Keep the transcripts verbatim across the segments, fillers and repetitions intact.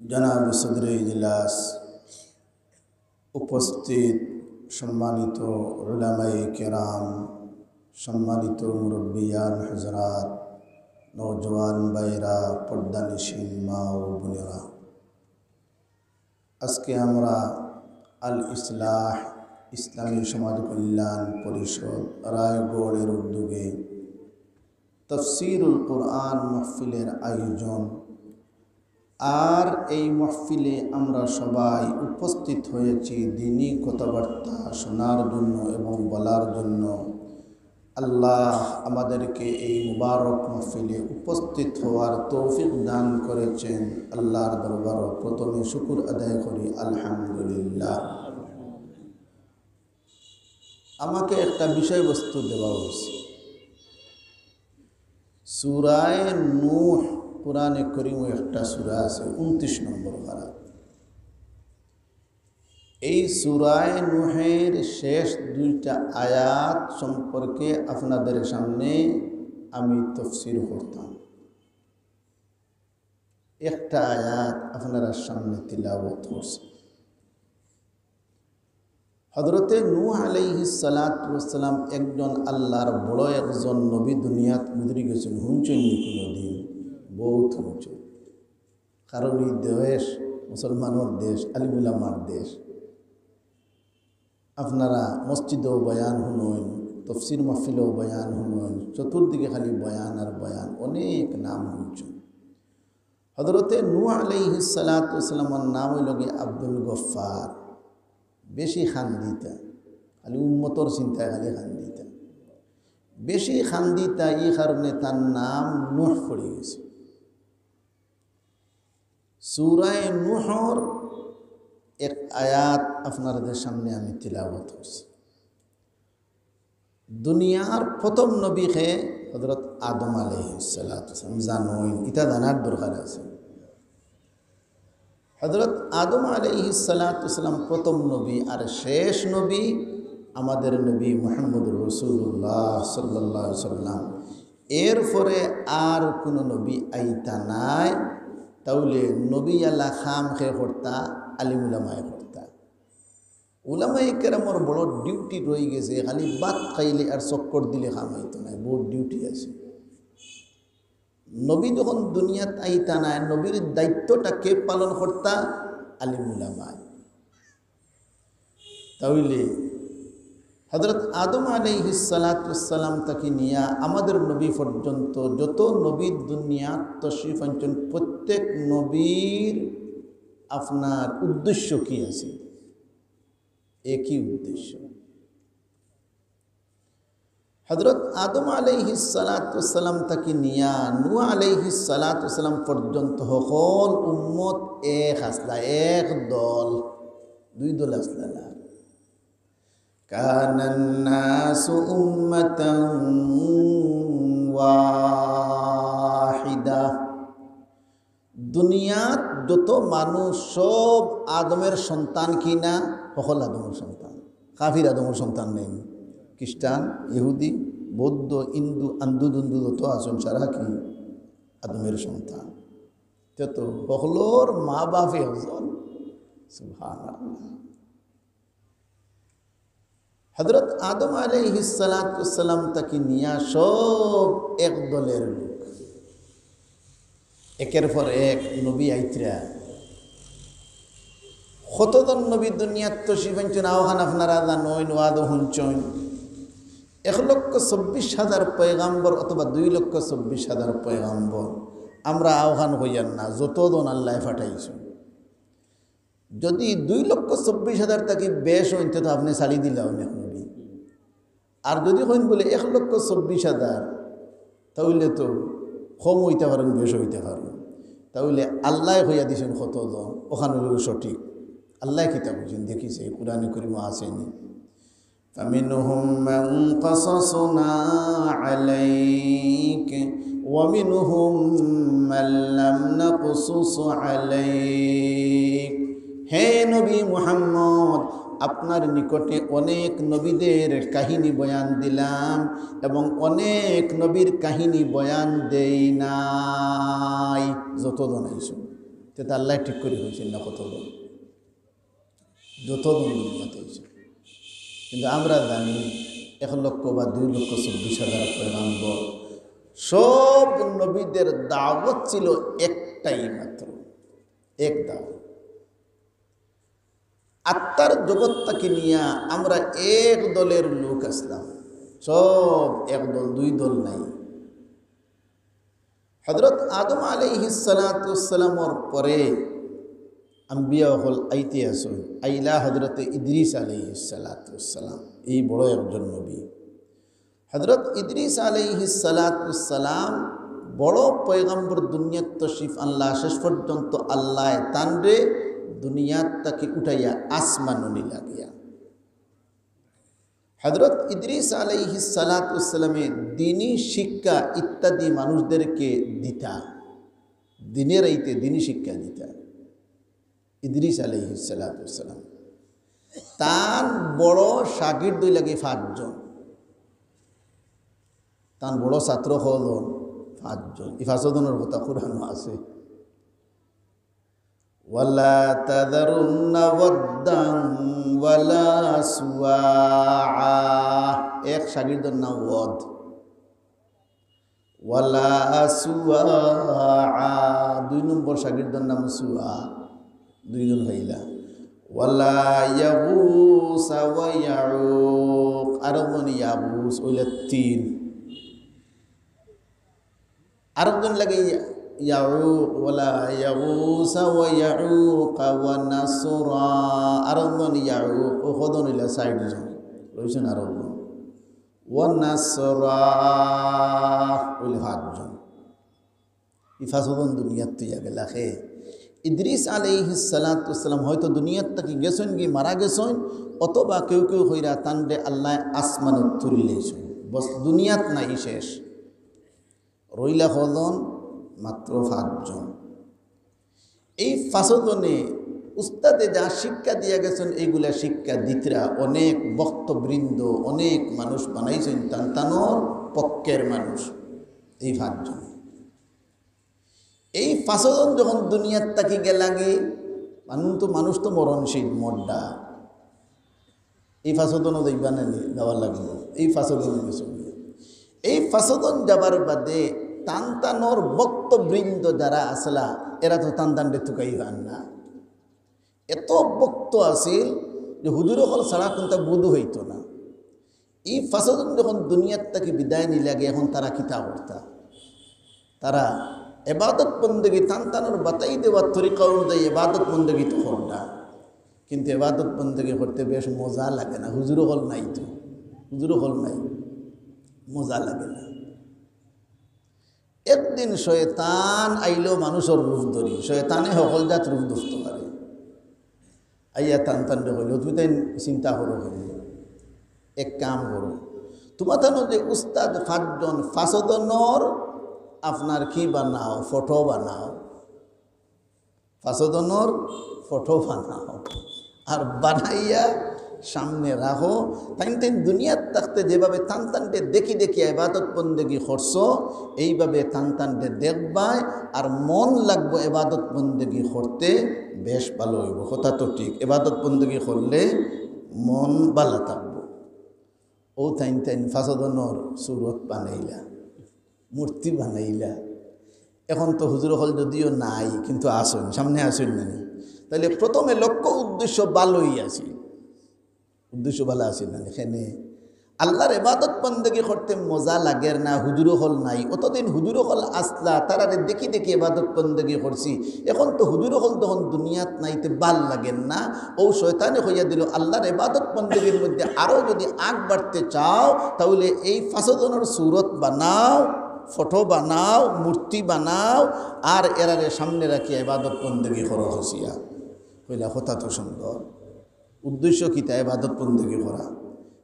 জনাব সদরে ইজলাস, উপস্থিত সম্মানিত উলামায়ে কেরাম, সম্মানিত মুরব্বিয়ান হযরত, নওজোয়ান ভাইরা, পর্দানিশীন মা ও বোনেরা, আজকে আমরা আল ইসলাহ ইসলামী সমাজ কল্যাণ পরিষদ রায়গড়ের উদ্যোগে তফসিরুল কোরআন মাহফিলের আয়োজন। আর এই মাহফিলে আমরা সবাই উপস্থিত হয়েছি দ্বীনি কথাবার্তা শোনার জন্য এবং বলার জন্য। আল্লাহ আমাদেরকে এই মুবারক মাহফিলে উপস্থিত হওয়ার তৌফিক দান করেছেন। আল্লাহর দরবারও প্রথমে শুকুর আদায় করি, আলহামদুলিল্লাহ। আমাকে একটা বিষয়বস্তু দেওয়া হয়েছে। সূরায়ে নূহ, কোরআনে করিমও একটা সূরা আছে, ঊনত্রিশ নম্বর পারা। এই সূরায়ে নূহের শেষ দুইটা আয়াত সম্পর্কে আপনাদের সামনে আমি তফসির করতাম। একটা আয়াত আপনারার সামনে তিলাওয়াত করছি। হযরতে নূহ আলাইহিস সালাতু ওয়াস সালাম একজন আল্লাহর বড় একজন নবী, দুনিয়াত গুজরি গেছেন। হুনছইন নি কুনুদিন? বউত হুনছইন। কারণ ই দেশ মুসলমানর দেশ, আলিম উলামার দেশ। আপনারা মসজিদও বয়ান হুনইন, তফসির মাহফিলও বয়ান হুনইন, চতুর্দিকে খালি বয়ান আর বয়ান, অনেক নাম হুনছইন। হযরতে নূহ আলাইহিস সালাতু ওয়াস সালামর নাম অইলো গি আব্দুল গফফার। বেশি কান্দিতা, খালি উম্মতর চিন্তায় খালি কান্দিতা, বেশি কান্দিতা, ই কারণে তার নাম নূহ পড়ি গেছে। সূরায়ে নূহর এক আয়াত আপনাদের সামনে আমি তিলাওয়াত করছি। দুনিয়ার প্রথম নবী কে? হযরত আদম আলাইহিস সালাতু ওয়াস সালাম। জানইন, ইটা জানার দরকার আছে। হযরত আদম আলাইহিস সালাতু ওয়াস সালাম প্রথম নবী, আর শেষ নবী আমাদের নবী মুহাম্মদুর রাসূলুল্লাহ সাল্লাল্লাহু আলাইহি ওয়াসাল্লাম। এরপরে আর কোনো নবী আইতা নায়। তাইলে নবী আলা কাম কে করতা? আলিম উলামায়ে করতা। উলামায়ে কেরামর বড় ডিউটি রই গেছে, খালি ভাত খাইলে আর চক্কর দিলে কাম অইতো নায়, বউত ডিউটি আছে। নবী যখন দুনিয়াত আইতা নায়, নবীর দায়িত্বটা কে পালন করতা? আলিম উলামায়ে। তাইলে হযরত আদম আলাইহিস সালাতু ওয়াস সালাম থাকি নিয়া আমাদের নবী পর্যন্ত যত নবী দুনিয়াত তশরিফ আনছইন, প্রত্যেক নবীর আপনার উদ্দেশ্য কি আছে? একই উদ্দেশ্য। হযরত আদম আলাইহিস সালাতু ওয়াস সালাম থাকি নিয়া নূহ আলাইহিস সালাতু ওয়াস সালাম পর্যন্ত হকল উম্মত এক আছলা, এক দল, দুই দল আছলা না। كان الناس أمة واحدة। দুনিয়াত যত মানুষ সব আদমের সন্তান কি না? হকল আদমের সন্তান। কাফির আদমের সন্তান নায়নি? খ্রিস্টান, ইহুদি, বৌদ্ধ, হিন্দু, আন্দু দুন্দু যত আছইন সারা কি আদমের সন্তান। তে তো হকলর মা বাপ একজন। সুবহানাল্লাহ। হযরত আদম আলাইহিস সালাতু ওয়াস সালাম থাকি নিয়া সব এক দলের লোক, একের পর এক নবী আইতরা। কতজন নবী দুনিয়াত তশরিফ আনছইন, অখান আপনারা জানইন, ওয়াজও হুনছইন। এক লক্ষ চব্বিশ হাজার পয়গাম্বর অথবা দুই লক্ষ চব্বিশ হাজার পয়গাম্বর, আমরা অখান কইয়ার না, যতজন আল্লায় পাঠাইছইন। যদি দুই লক্ষ চব্বিশ হাজার থাকি বেশ অইন, তে তো আপনে ছাড়ি দিলা অনেক নবী। আর যদি কইন বুলে এক লক্ষ চব্বিশ হাজার, তাইলে তো কম অইতা পারইন, বেশ অইতা পারইন। তাইলে আল্লায় কইয়া দিছইন কতজন, অখান অইলো সঠিক। আল্লায় কিতা কইছইন দেখি চাই, কোরআনে করিমো আছেনি। فمنهم من قصصنا عليك ومنهم من لم نقصص عليك। হে নবী মুহাম্মদ, আপনার নিকটে অনেক নবীদের কাহিনী বয়ান দিলাম এবং অনেক নবীর কাহিনী বয়ান দেই নাই। যতজন আইছইন, তে তো আল্লায় ঠিক করি কইছইন না কতজন, যতজন দুনিয়াত আইছইন। কিন্তু আমরা জানি এক লক্ষ বা দুই লক্ষ চব্বিশ হাজার পয়গম্বর, সব নবীদের দাওয়াত ছিল একটাই মাত্র, এক দাওয়াত। আত্মার জগৎ থাকি নিয়া আমরা এক দলের লোক আছলাম, সব এক দল, দুই দল নাই। হযরত আদম আলাইহিস সালাতু ওয়াস সালামর পরে আম্বিয়া অকল আইতে আছইন, আইলা হযরতে ইদ্রিস আলাইহিস সালাতু ওয়াস সালাম, এই বড় একজন নবী। হযরত ইদ্রিস আলাইহিস সালাতু ওয়াস সালাম বড় পয়গম্বর দুনিয়াত তশরিফ আনলা, শেষ পর্যন্ত আল্লায় তানরে দুনিয়াত থাকি উঠাইয়া আসমানো নিলা গিয়া। হযরত ইদ্রিস আলাইহিস সালাতু ওয়াস সালামে দ্বীনি শিক্ষা ইত্যাদি মানুষদেরকে দিতা, দিনে রাইতে দ্বীনি শিক্ষা দিতা। ইদ্রিস আলাইহিস সালাতু ওয়াস সালাম, তান বড় শাগির্দ অইলা গি পাঁচজন, তান বড় ছাত্র অইলা পাঁচজন। ই পাঁচজনর কথা কোরআনো আছে, "ওয়ালা তাযারুন্না ওয়াদ্দান ওয়ালা সুওয়াআ।" এক শাগির্দর নাম ওয়াদ, "ওয়ালা সুওয়াআ।" দুই নম্বর শাগির্দর নাম সুওয়া, দুইজন অইলা। "ওয়ালা ইয়াগুসা ওয়া ইয়াউক।" আরকজন ইয়াগুস, অইলা তিন। আরকজন লাগে ইয়া-, ইয়াউক, "ওয়ালা ইয়াগুসা ওয়া ইয়াউকা ওয়া নাসরা।" আরকজন ইয়াউক, অউ কয়জন অইলা? চাইরজন। রইছইন আরকজন। "ওয়া নাসরা", অইলা পাঁচজন। ই পাঁচজন দুনিয়াত থইয়া গেলা কে? ইদ্রিস আলাইহিস সালাতু ওয়াস সালাম হয়তো দুনিয়াত থাকি গেছইন গি, মারা গেছইন, অথবা কেউ কেউ কইরা তানরে আল্লায় আসমানো তুলিলাইছইন, বস দুনিয়াত নাই, শেষ। রইলা কয়জন? মাত্র পাঁচজন। এই পাঁচজনে উস্তাদে যা শিক্ষা দিয়া গেছইন, এইগুলা শিক্ষা দিতরা অনেক ভক্তবৃন্দ, অনেক মানুষ বানাইছইন তান তানর পক্ষের মানুষ। এই পাঁচজনে, এই পাঁচজন যখন দুনিয়াত থাকি গেলা গি, মানুষ তো, মানুষ তো মরণশীল, মরডা। এই পাঁচজনও যাইবা না নি? যাওয়া লাগবো। এই পাঁচজন গেছইন গি। এই পাঁচজন যাবার বাদে তান তানর ভক্তবৃন্দ যারা আছলা, এরা তো তান তানরে তুকাইবা না। এত ভক্ত আছিল যে হুজুর অকল ছাড়া কুনটা বুধ অইতো না। ই পাঁচজন যখন দুনিয়াত থাকি বিদায় নিলা গি, এখন তারা কিতা করতা? তারা এবাদত বন্দেগি, তান তানর বাতাই দেওয়ার তরিকা অনুযায়ী এবাদত বন্দেগি তো করতা, কিন্তু এবাদত বন্দেগি করতে বেশ মজা লাগে না। হুজুর অকল নাই তো, হুজুর অকল নাই, মজা লাগে না। একদিন শয়তান আইলো মানুষর রূপ ধরি। শয়তানে হকল জাত রূপ ধরতো পারে। আইয়া তান তানরে কইলো, "তুমি তাইন চিন্তা করো, কইলো, এক কাম করো, তুমা তানো যে উস্তাদ পাঁচজন, পাঁচজনর আপনার কি বানাও, ফটো বানাও।" পাঁচজনর ফটো বানাও, আর বানাইয়া সামনে রাখো। তাইন তাইন দুনিয়াত থাকতে যেভাবে তান তানরে দেখি দেখি ইবাদত বন্দেগি করছো, এইভাবে তান তানরে দেখবায়, আর মন লাগবো ইবাদত বন্দেগি করতে, বেশ ভালো অইবো। কথা তো ঠিক, ইবাদত বন্দেগি করলে মন ভালা থাকবো। অউ তাইন তাইন পাঁচজনর সুরত বানাইলা, মূর্তি বানাইলা। এখন তো হুজুর অকল যদিও নাই, কিন্তু আছইন, সামনে আছইন না নি? তাইলে প্রথমে লক্ষ্য উদ্দেশ্য ভালোই আছিল, উদ্দেশ্য ভালা আছিল না নি? কেনে আল্লার ইবাদত বন্দেগি করতে মজা লাগের না, হুজুর অকল নাই। অতদিন হুজুর অকল আছলা, তারারে দেখি দেখি ইবাদত বন্দেগি করছি। এখন তো হুজুর অকল তখন দুনিয়াত নাই, তে ভালা লাগের না। অউ শয়তানে কইয়া দিলো, আল্লার ইবাদত বন্দেগির মধ্যে আরো যদি আগ বাড়তে চাও, তাইলে এই পাঁচজনর সুরত বানাও, ফটো বানাও, মূর্তি বানাও, আর এরারে সামনে রাখি ইবাদত বন্দেগি করো। হসিয়া কইলা, কথা তো সুন্দর, উদ্দেশ্য কিতা? ইবাদত বন্দেগি করা।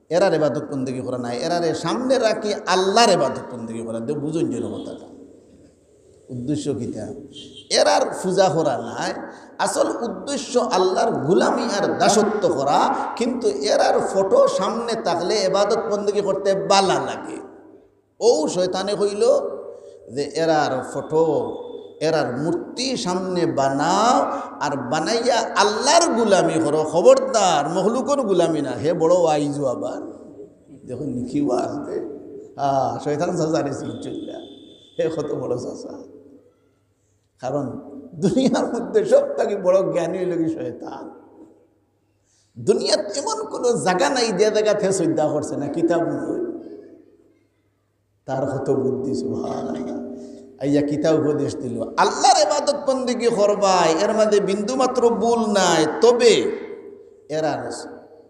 এরার ইবাদত বন্দেগি করা নায়, এরারে সামনে রাখি আল্লার ইবাদত বন্দেগি করা। দে বুঝইন যেন কথাটা। উদ্দেশ্য কিতা? এরার পূজা করা নায়, আসল উদ্দেশ্য আল্লার গুলামি আর দাসত্ব করা। কিন্তু এরার ফটো সামনে থাকলে ইবাদত বন্দেগি করতে ভালা লাগে। অউ শয়তানে কইলো যে এরার ফটো এরার মূর্তি সামনে বানাও, আর বানাইয়া আল্লাহর গুলামি করো। খবরদার, মখলুকর গুলামি না। হে বড় ওয়াইজও আবার। দেখো, নিকি ওয়াজ দে। হ্যাঁ, শয়তান চাচারে চিনছইন না। হে কত বড় চাচা। কারণ দুনিয়ার মধ্যে সব থাকি বড় জ্ঞানী অইলো গি শয়তান। দুনিয়াত এমন কোনো জাগা নাই যে জাগাত হে সইজদা করছে না, কিতাব লই। তার কত বুদ্ধি, সুবহানাল্লাহ। আইয়া কিতা উপদেশ দিল, আল্লাহর ইবাদত বন্দেগি করবায়, এর মাঝে বিন্দু মাত্র ভুল নাই, তবে এরার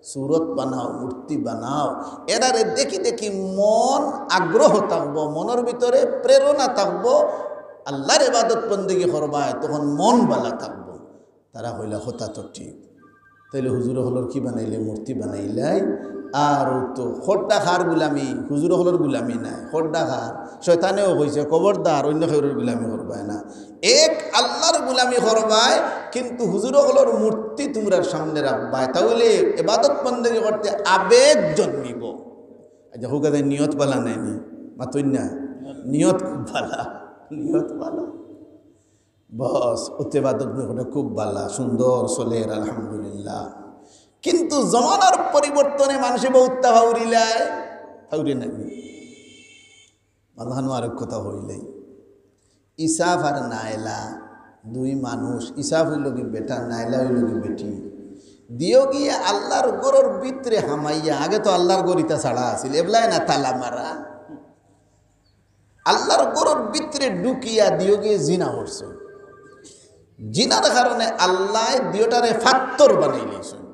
সুরত বানাও, মূর্তি বানাও, এরারে দেখি দেখি মন আগ্রহ থাকবো, মনর ভিতরে প্রেরণা থাকবো, আল্লাহর ইবাদত বন্দেগি করবায়, তখন মন বালা থাকবো। তারা কইলা, "কথা তো ঠিক, তাইলে হুজুর অকলর কি বানাইলে, মূর্তি বানাইলাই?" আর ও তো খোদ্দা খার গুলামি, হুজুর অকলর গুলামি নাই, খোদ্দা খার। শয়তানেও কইছে, "খবরদার, অন্য কেউর গুলামি করবায় না, এক আল্লাহর গুলামি করবায়, কিন্তু হুজুর অকলর মূর্তি তুমরার সামনে রাখবায়, তাইলে ইবাদত বন্দেগি করতে আবেগ জন্মিব।" আচ্ছা, হুকা দেয় নিয়ত বালা নাইনি, মাতইন না, নিয়ত খুব বালা, নিয়ত বালা। বস, অতে ইবাদত বন্দেগি খুব বালা, সুন্দর চলের, আলহামদুলিল্লাহ। কিন্তু জমানার পরিবর্তনে মানষে বহুততা ফাউরিলায়, ফাউরি নাইনি। মাঝখানো আরেক কথা অইলাই, ইসাফ আর নায়লা, দুই মানুষ, ইসাফ অইলো গি বেটা, নায়লা অইলো গি বেটি। দিও গিয়ে আল্লাহর ঘরর ভিতরে হামাইয়া, আগে তো আল্লাহর ঘর ইতা ছাড়া আছিল, এবলায় না তালা মারা। আল্লাহর ঘরর ভিতরে ঢুকিয়া দিও গিয়ে জিনা করছে। জিনার কারণে আল্লায় দিওটারে ফাত্তর বানাইলাইছইন।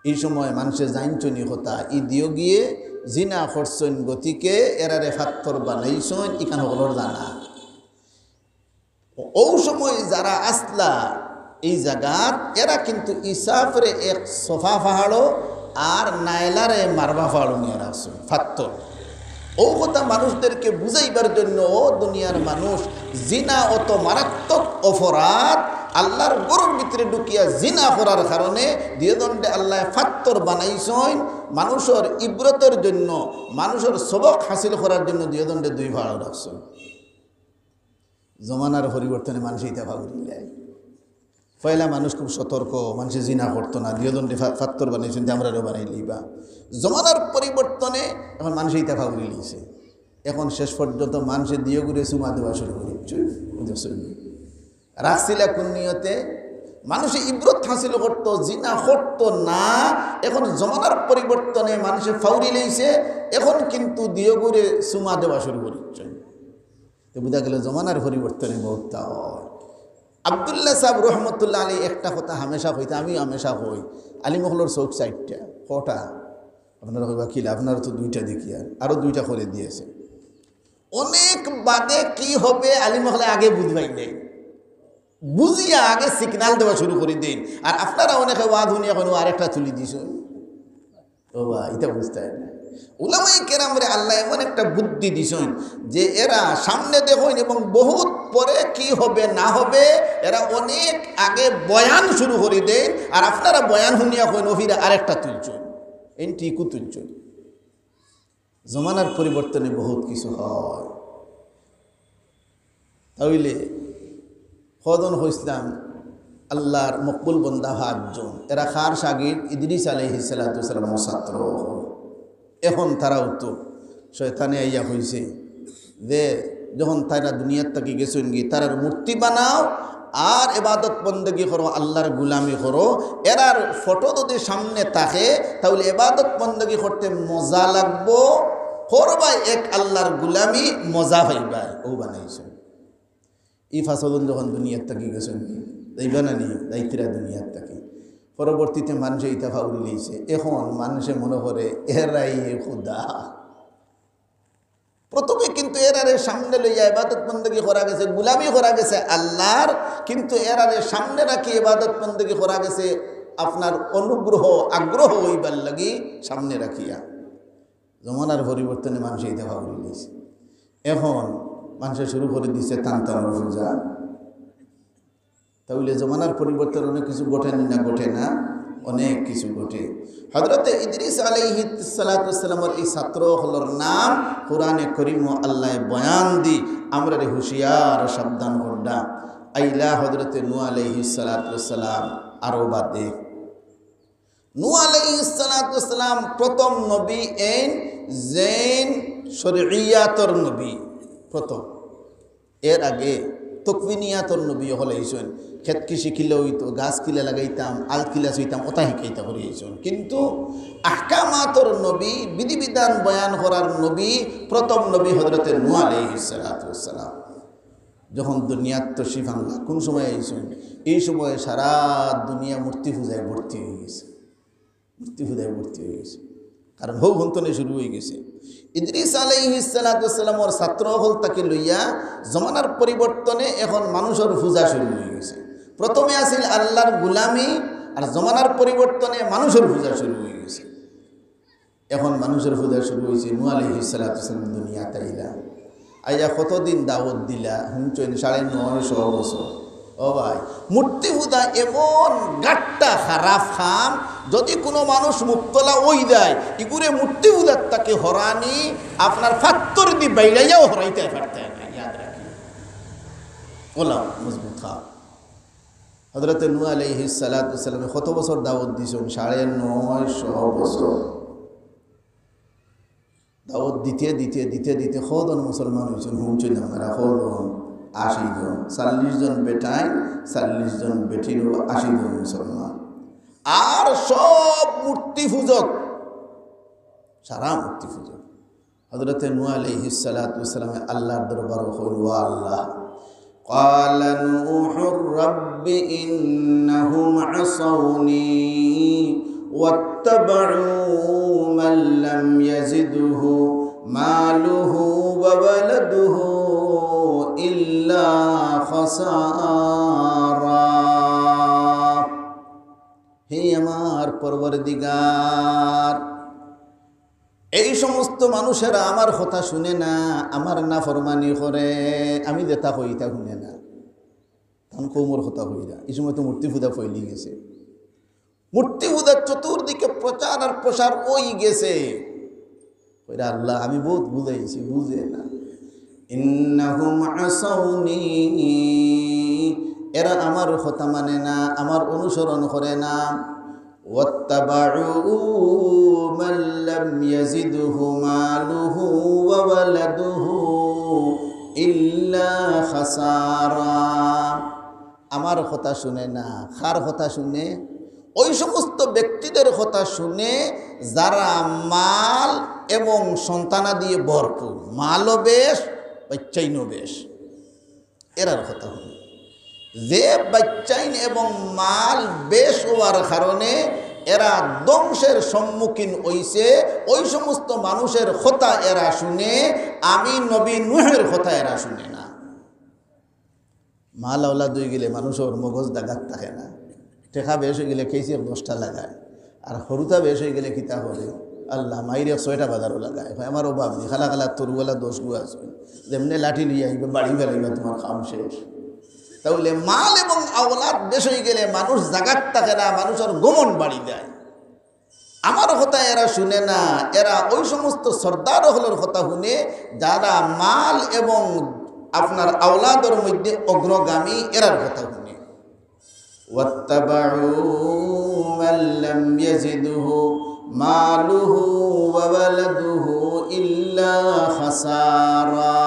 এই সময় মানষে জানছইন ই কথা, ই দিও গিয়ে জিনা করছইন, গতিকে এরারে ফাত্তর বানাইছইন, ইখান হকলর জানা। ও সময় যারা আসলা এই জাগাত, এরা কিন্তু ইসাফরে এক সোফা ফাড়ো আর নায়লারে মারবা ফাড়ো নিয়া রাখছে, ফাত্তর। ও কথা মানুষদেরকে বুঝাইবার জন্য, ও দুনিয়ার মানুষ, জিনা অত মারাত্মক অপরাধ, আল্লাহর ঘরর ভিতরে ঢুকিয়া জিনা করার কারণে দুইজনরে আল্লায় ফাত্তর বানাইছইন, মানুষর ইব্রতর জন্য, মানুষর সবক হাসিল করার জন্য দুইজনরে দুই ফাড়ো রাখছইন। জমানার পরিবর্তনে মানষে ইতা ফাউরিলায়। পয়লা মানুষ খুব সতর্ক, মানষে জিনা করতো না, দুইজনরে ফা-, ফাত্তর বানাইছইন, তে আমরারেও বানাইলিবা। জমানার পরিবর্তনে এখন মানষে ইতা ফাউরিলাইছে। এখন শেষ পর্যন্ত মানষে দিওগুরে চুমা দেওয়া শুরু করি দিছে। বুঝছইন নি? রাখছিলা কোন নিয়তে? মানুষে ইব্রত হাসিল করতো, জিনা করতো না। এখন জমানার পরিবর্তনে মানষে ফাউরিলাইছে, এখন কিন্তু দিওগুরে চুমা দেওয়া শুরু করি দিছে। তে বুঝা গেল জমানার পরিবর্তনে বহুততা অয়। আব্দুল্লাহ সাহেব রহমতুল্লাহ আলাইহি একটা কথা হামেশা কইতা, আমিও হামেশা কই, আলিম অকলর চউখ চাইরটা, কয়টা? আপনারা কইবা, "কিলা, আপনারা তো দুইটা দেখিয়ার, আরো দুইটা করি দিছে।" অনেক বাদে কি হবে আলিম অকলে আগে বুঝবায় নাই, বুঝিয়া আগে signal দেওয়া শুরু করি দেইন। আর আপনারা অনেকে ওয়াজ হুনিয়া কইন, "আরেকটা তুলি দিছইন।" ও বা, ইটা বুঝতায় না। উলামায়ে কেরামরে আল্লায় এমন একটা বুদ্ধি দিছইন যে এরা সামনে দেখইন এবং বহুত পরে কি হবে না হবে, এরা অনেক আগে বয়ান শুরু করি দেইন, আর আপনারা বয়ান হুনিয়া কইন, "ও ফিরা আরেকটা তুলছইন, এইন ঠিকউ তুলছইন।" জমানার পরিবর্তনে বহুত কিছু হয়। তাইলে কয়জন কইছলাম আল্লাহর মকবুল বন্দা পাঁচজন, এরা কার শাগির্দ? ইদ্রিস আলাইহিস সালাতু ওয়াস সালামর ছাত্র। এখন তারাও তো শয়তানে আইয়া কইছে যে যখন তারা দুনিয়ার থাকি গেছইন গি, তারার মূর্তি বানাও আর ইবাদত বন্দেগি করো, আল্লাহর গুলামি করো। এরার ফটো যদি সামনে থাকে, তাইলে ইবাদত বন্দেগি করতে মজা লাগবো, করবায় এক আল্লাহর গুলামি, মজা পাইবায়। ও বানাইছইন। ই পাঁচজন যখন দুনিয়ার থাকি গেছইন গি, যাইবা না নি? যাইতরা দুনিয়ার থাকি। পরবর্তীতে মানষে ইতা ফাউরিলাইছে। এখন মানষে মনে করে এরাই খুদা। প্রথমে কিন্তু এরারে সামনে লইয়া ইবাদত বন্দেগি করা গেছে, গুলামি করা গেছে আল্লাহর, কিন্তু এরারে সামনে রাখি ইবাদত বন্দেগি করা গেছে আপনার অনুগ্রহ, আগ্রহ অইবার লাগি সামনে রাখিয়া। জমানার পরিবর্তনে মানষে ইতা ফাউরিলাইছে। এখন মানষে শুরু করি দিছে তান তানর পূজা। তাইলে জমানার পরিবর্তনে অনেক কিছু ঘটে নি না, ঘটে না? অনেক কিছু ঘটে। হযরতে ইদ্রিস আলাইহিস সালাতু ওয়াস সালামর এই ছাত্র অকলর নাম কোরআনে করিমো আল্লায় বয়ান দি আমরারে হুঁশিয়ার ও সাবধান কররা। আইলা হযরতে নূহ আলাইহিস সালাতু ওয়াস সালাম আরো বাদে। নূহ আলাইহিস সালাতু ওয়াস সালাম প্রথম নবী এইন যেইন শরইয়াতর নবী প্রথম। এর আগে তকওয়িনিয়াতর নবী অকল আইছইন। খেত কৃষি কিলা অইতো, গাছ কিলা লাগাইতাম, আল কিলা ছুইতাম, ওটা হিকাইতা করি আইছইন। কিন্তু আহকামাতর নবী, বিধিবিধান বয়ান করার নবী, প্রথম নবী হযরতে নূহ আলাইহিস সালাতু ওয়াস সালাম। যখন দুনিয়াত তশরিফ আনলা, কোন সময় আইছইন? এই সময় সারা দুনিয়া মূর্তি পূজায় ভর্তি অই গেছে। মূর্তি পূজায় ভর্তি অই গেছে। কারণ হউ হন্তনে শুরু অই গেছে। ইদ্রিস আলাইহিস সালাতু ওয়াস সালামর ছাত্র অকল থাকি লইয়া জমানার পরিবর্তনে এখন মানুষর পূজা শুরু অই গেছে। প্রথমে আছিল আল্লাহর গুলামি, আর জমানার পরিবর্তনে মানুষর পূজা শুরু অই গেছে। এখন মানুষর পূজা শুরু অইছে। নূহ আলাইহিস সালাতু ওয়াস সালাম দুনিয়াত আইলা। আইয়া কতদিন দাওয়াত দিলা? হুনছইন, সাড়ে নয়শো বছর। ও ভাই, মূর্তি পূজা এমন গাট্টা খারাপ কাম, যদি কোনো মানুষ মুবতলা অই যায়, ইগুরে মূর্তি পূজার থাকি হরানি আপনার ফাত্তর দি বাইড়াইয়াও হরাইতায় পারতায় না, ইয়াদ রাখি। ওলা মজবুত খাম। হযরতে নূহ আলাইহিস সালাতু ওয়াস সালামে কত বছর দাওয়াত দিছইন? সাড়ে নয়শো বছর। দাওয়াত দিতে দিতে দিতে দিতে কয়জন মুসলমান অইছইন, হুনছইন আপনারা, কয়জন? আশি জন। চল্লিশ জন বেটাইন, চল্লিশ জন বেটিন, আশি জন মুসলমান। আর সব মূর্তি পূজক, সারা মূর্তি পূজক। হযরতে নূহ আলাইহিস সালাতু ওয়াস সালামে আল্লাহর দরবারো কইল, "ও আল্লাহ।" قال نوح رب إنهم عصوني واتبعوا من لم يزده ماله وولده إلا خسارا। হে আমার পরওয়ারদিগার, এই সমস্ত মানুষেরা আমার কথা শুনে না, আমার নাফরমানি করে, আমি যেটা কই ইটা শুনে না। তান কওমর কথা কইরা, এই সময় তো মূর্তি পূজা ফইলি গেছে। মূর্তি পূজার চতুর্দিকে প্রচার আর প্রসার অই গেছে। কইরা, "আল্লাহ, আমি বহুত বুঝাইছি, বুঝে না। إنهم عصوني, এরা আমার কথা মানে না, আমার অনুসরণ করে না।" واتبعوا من لم يزده ماله وولده إلا خسارا। আমার কথা শুনে না। কার কথা শুনে? ওই সমস্ত ব্যক্তিদের কথা শুনে যারা মাল এবং সন্তানাদি ভরপুর, মালও বেশ, বাচ্চাইনও বেশ। এরার কথা হুনে। যে বাচ্চাইন এবং মাল বেশ হওয়ার কারণে এরা ধ্বংসের সম্মুখীন হইছে, ওই সমস্ত মানুষের কথা এরা শুনে, আমি নবী নূহের কথা এরা শুনে না। মাল আওলাদ হয়ে গেলে মানুষের মগজ জাগাত থাকে না। টেকা বেশ হয়ে গেলে কেসি দশটা লাগায়, আর হুরুতা বেশ হয়ে গেলে কিতা করে? আল্লাহ, মাইরে ছয়টা বাজারও লাগায়। কয়, "আমার অভাব নেই, খালা খালা তরুওয়ালা দশ গু আছে, যেমনে লাঠি লইয়া আইবে, বাড়ি ফেলাইবা, তোমার কাম শেষ।" তাহলে মাল এবং আওলাদ বেশ হয়ে গেলে মানুষ জাগাত থাকে না, মানুষের গমন বাড়ি যায়। আমার কথা এরা শুনে না, এরা ওই সমস্ত সর্দার অকলর কথা হুনে, যারা মাল এবং আপনার আওলাদর মধ্যে অগ্রগামী, এরার কথা হুনে। واتبعوا من لم يزده ماله وولده إلا خسارا।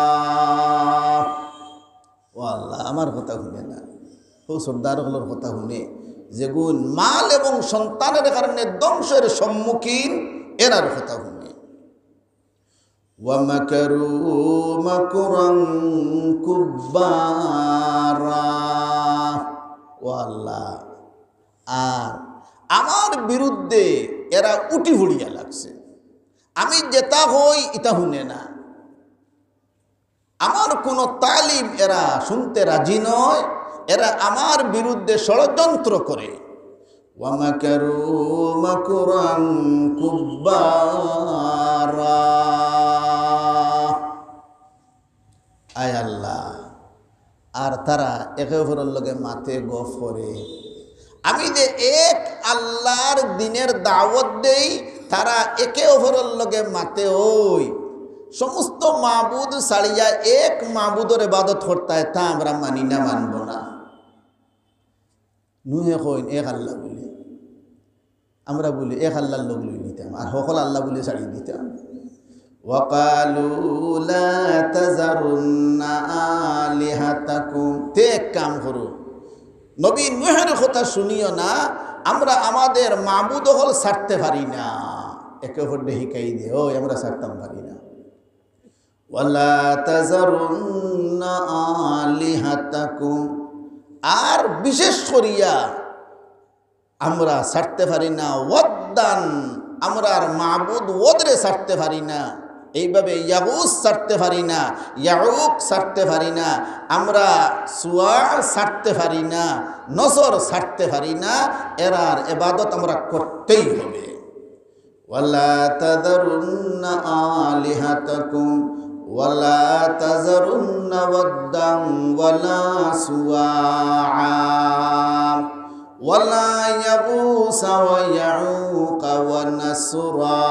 ও আল্লাহ, আমার কথা হুনে না, ও সর্দার অকলর কথা হুনে, যেগুন মাল এবং সন্তানের কারণে ধ্বংসের সম্মুখীন, এরার কথা হুনে। ومكروا مكرا كبارا। ও আল্লাহ, আর আমার বিরুদ্ধে এরা উঠি পড়িয়া লাগছে। আমি যেটা কই, ইটা হুনে না। আমার কোনো তালিম এরা শুনতে রাজি নয়, এরা আমার বিরুদ্ধে ষড়যন্ত্র করে। ومكروا مكرا كبارا। আয় আল্লাহ, আর তারা একে অপরের লগে মাতে গফ করে, আমি যে এক আল্লাহর দ্বীনের দাওয়াত দেই, তারা একে অপরর লগে মাতে, ওই সমস্ত মাবুদ ছাড়িয়া এক মাবুদর ইবাদত করতায়, তা আমরা মানি না, মানব না। নুহে কইন, এক আল্লাহ বুলি। আমরা বুলি এক আল্লাহর লগ লই নিতাম, আর হকল আল্লাহ বুলি ছাড়ি দিতাম। وقالوا لا تذرن آلهتكم। তে এক কাম করো, নবী নুহের কথা শুনিও না, আমরা আমাদের মাবুদ অকল ছাড়তে পারি না। একে অপররে হিকাই দে, ওই আমরা ছাড়তাম পারি না। ولا تذرن آلهتكم। আর বিশেষ করিয়া আমরা ছাড়তে পারি না ওয়াদ্দান, আমরার মাবুদ ওদরে ছাড়তে পারি না। এইভাবে ইয়াগুস ছাড়তে পারি না, ইয়াউক ছাড়তে পারি না, আমরা সুয়া ছাড়তে পারি না, নসর ছাড়তে পারি না। এরার ইবাদত আমরা করতেই হবে। ولا تذرن آلهتكم ولا تذرن ودا ولا سواعا ولا يغوث ويعوق ونسرا।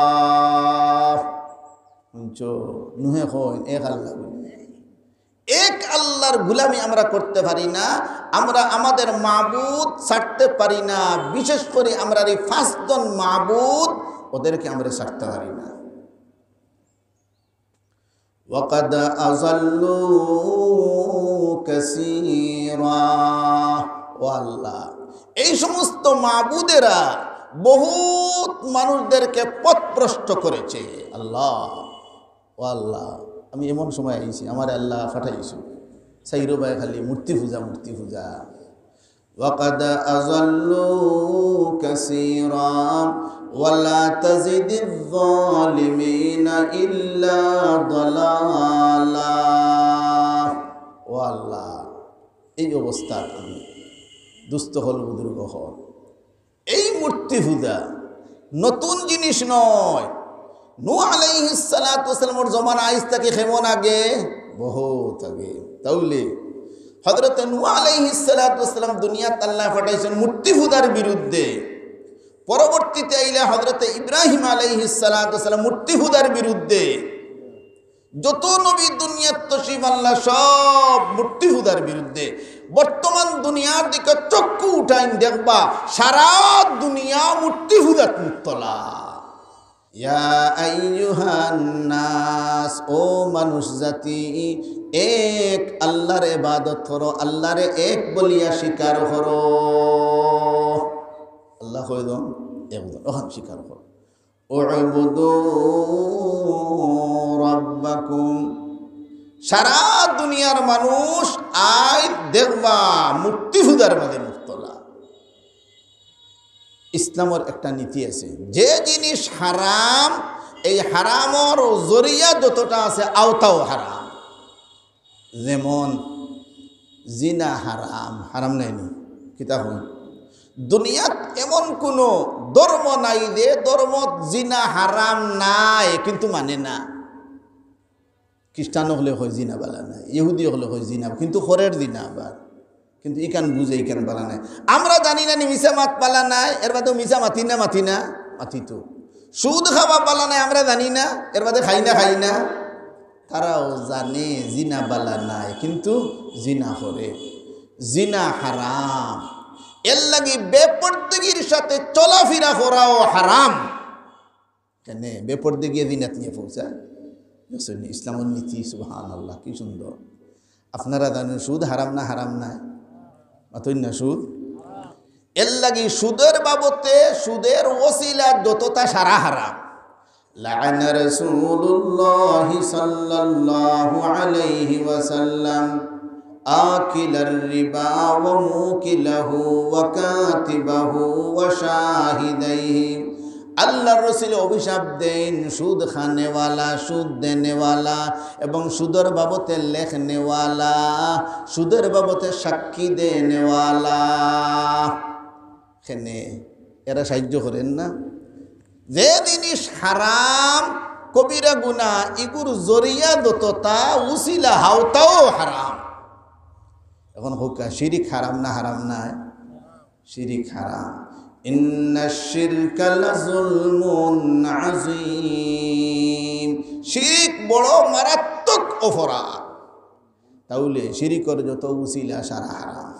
শুনছো? নুহে কইন, এক আল্লাহ বুলি। এক আল্লাহর গুলামি আমরা করতে পারি না, আমরা আমাদের মাবুদ ছাড়তে পারি না, বিশেষ করে আমরার এই পাঁচজন মাবুদ, ওদেরকে আমরা ছাড়তে পারি না। وقد أضلوا كثيرا। ও আল্লাহ, এই সমস্ত মাবুদেরা বহুত মানুষদেরকে পথভ্রষ্ট করেছে। আল্লাহ, ও আল্লাহ, আমি এমন সময় আইছি, আমারে আল্লাহ পাঠাইছো, চাইরোবায় খালি মূর্তি পূজা, মূর্তি পূজা। وقد أضلوا كثيرا ولا تزد الظالمين إلا ضلالا। ও আল্লাহ, এই অবস্থা আমি, দুস্থ হল, বুজুর্গ হল, এই মূর্তি পূজা নতুন জিনিস নয়। নূহ আলাইহিস সালাতু ওয়াস সালামর জমানা আইজ থাকি কেমন আগে? বহুত আগে। তাইলে হযরতে নূহ আলাইহিস সালাতু ওয়াস সালাম দুনিয়াত আল্লাহ পাঠাইছইন মূর্তি পূজার বিরুদ্ধে। পরবর্তীতে আইলা হযরতে ইব্রাহিম আলাইহিস সালাতু ওয়াস সালাম মূর্তি পূজার বিরুদ্ধে। যত নবী দুনিয়াত তশরিফ আনলা, সব মূর্তি পূজার বিরুদ্ধে। বর্তমান দুনিয়ার দিকে চক্ষু উঠাইন দেখবা, সারা দুনিয়া মূর্তি পূজাত মুবতলা। ইয়া আইয়ুহান নাস, ও মানুষ জাতি, এক আল্লাহর ইবাদত করো, আল্লাহরে এক বলিয়া স্বীকার করো। আল্লাহ কয়জন? একজন। অখান স্বীকার করো। উ'বুদু রাব্বাকুম। সারা দুনিয়ার মানুষ আইজ দেখবা মূর্তি পূজার মাঝে মুবতলা। ইসলামর একটা নীতি আছে, যে জিনিস হারাম, এই হারামর জরিয়া যতটা আছে, আওতাও হারাম। যেমন জিনা হারাম, হারাম নায়নি? কিতা কই? দুনিয়াত এমন কুনু ধর্ম নাই যে ধর্মত জিনা হারাম নাই, কিন্তু মানে না। খ্রিস্টান অকলে কয় জিনা বালা নায়, ইহুদি অকলে কয় জিনা, কিন্তু করের জিনা আবার। কিন্তু ইখান বুঝে, ইখান বালা নায়। আমরা জানি না নি মিছা মাত বালা নায়, এর বাদেও মিছা মাতি না, মাতি না, মাতি তো। সুদ খাওয়া বালা নায়, আমরা জানি না, এর বাদে খাই না, খাই না। তারাও জানে জিনা বালা নায়, কিন্তু জিনা করে, জিনা হারাম। এর লাগি বেপর্দাগির সাথে চলাফেরা করাও হারাম। কেনে? বেপর্দাগিয়ে জিনাত নিয়া পৌঁছায়। দেখছইন নি ইসলামর নীতি? সুবহানাল্লাহ, কি সুন্দর। আপনারা জানইন সুদ হারাম না হারাম নায়? মাতইন না সুদ? এর লাগি সুদের বাবতে, সুদের ওসিলা যততা সারা হারাম। لعن رسول الله صلى الله عليه وسلم آكل الربا وموكله وكاتبه وشاهديه। আল্লাহর রসুলে অভিশাপ দেইন সুদ খানেওয়ালা, সুদ দেনেওয়ালা এবং সুদর বাবতে লেখনেওয়ালা, সুদর বাবতে সাক্ষী দেনেওয়ালা। কেনে? এরা সাহায্য করের না। যে জিনিস হারাম, কবিরা গুনা, ইগুর জরিয়া যততা, উসিলা হাওতাও হারাম। এখন কউক্কা, শিরিক হারাম না হারাম নায়? শিরিক হারাম। ইন্না শিরকা লাযুলমুন আযীম। শিরিক বড় মারাত্মক অপরাধ। তাইলে শিরিকর যত উছিলা সারা হারাম।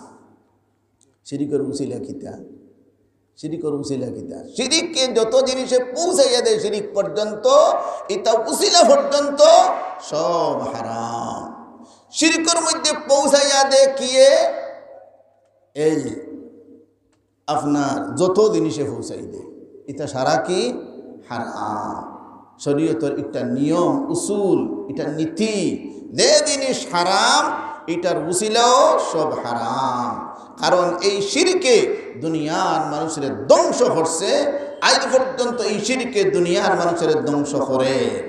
শিরিকর উছিলা কিতা? শিরিকর উছিলা কিতা? শিরিকে যত জিনিসে পৌঁছাইয়া দেয় শিরিক পর্যন্ত, ইতা উছিলা পর্যন্ত সব হারাম। শিরিকর মধ্যে পৌঁছাইয়া দেয় কিয়ে? এই আপনার যত জিনিসে পৌঁছাই দেয়, ইতা সারা কি? হারাম। শরীয়তর একটা নিয়ম, উসুল, এটা নীতি, যে জিনিস হারাম, এটার উছিলাও সব হারাম। কারণ এই শিরিকে দুনিয়ার মানুষরে ধ্বংস করছে, আজ পর্যন্ত এই শিরিকে দুনিয়ার মানুষরে ধ্বংস করে।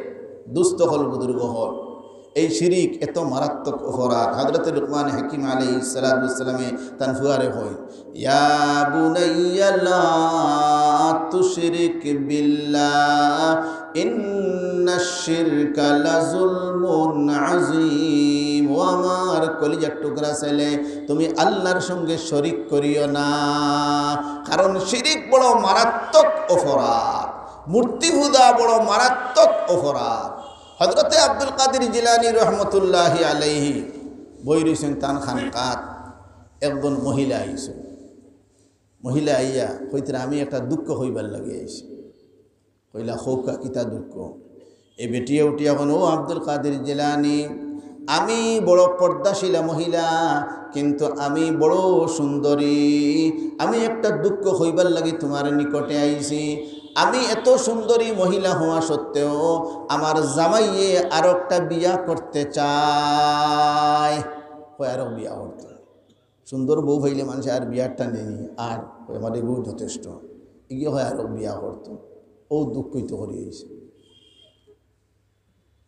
দুস্থ হল, বুজুর্গ হল, এই শিরিক এত মারাত্মক অপরাধ। হযরতে লুকমান হাকিম আলাইহিস সালাতু ওয়াস সালামে তান ফুয়ারে কইন, "ইয়া বুনাইয়া লা তুশরিক বিল্লাহ, ইন্নাশ শিরকা লাযুলমুন আযীম।" ও আমার কলিজার টুকরা ছেলে, তুমি আল্লাহর সঙ্গে শরিক করিও না, কারণ শিরিক বড় মারাত্মক অপরাধ, মূর্তি পূজা বড় মারাত্মক অপরাধ। হযরতে আব্দুল কাদির জিলানী রহমতুল্লাহি আলাইহি বই রইছেন তান খানকাত, একজন মহিলা আইছে। মহিলা আইয়া কইতরা, "আমি একটা দুঃখ কইবার লাগি আইছি।" কইলা, "কউক্কা, কিতা দুঃখ?" এই বেটিয়ে উঠিয়া কইন, "ও আব্দুল কাদির জিলানী, আমি বড় পর্দাশীলা মহিলা, কিন্তু আমি বড় সুন্দরী। আমি একটা দুঃখ কইবার লাগি তোমার নিকটে আইছি। আমি এত সুন্দরী মহিলা হওয়া সত্ত্বেও আমার জামাইয়ে আরো একটা বিয়া করতে চায়।" কয়, "আরো বিয়া করতে।" সুন্দর বউ পাইলে মানুষে আর বিয়ার টানে নি, আর কয়, "আমার এগু যথেষ্ট।" ইগিয়ে কয়, "আরো বিয়া করতো।" ও দুঃখ কইতে করি আইছে।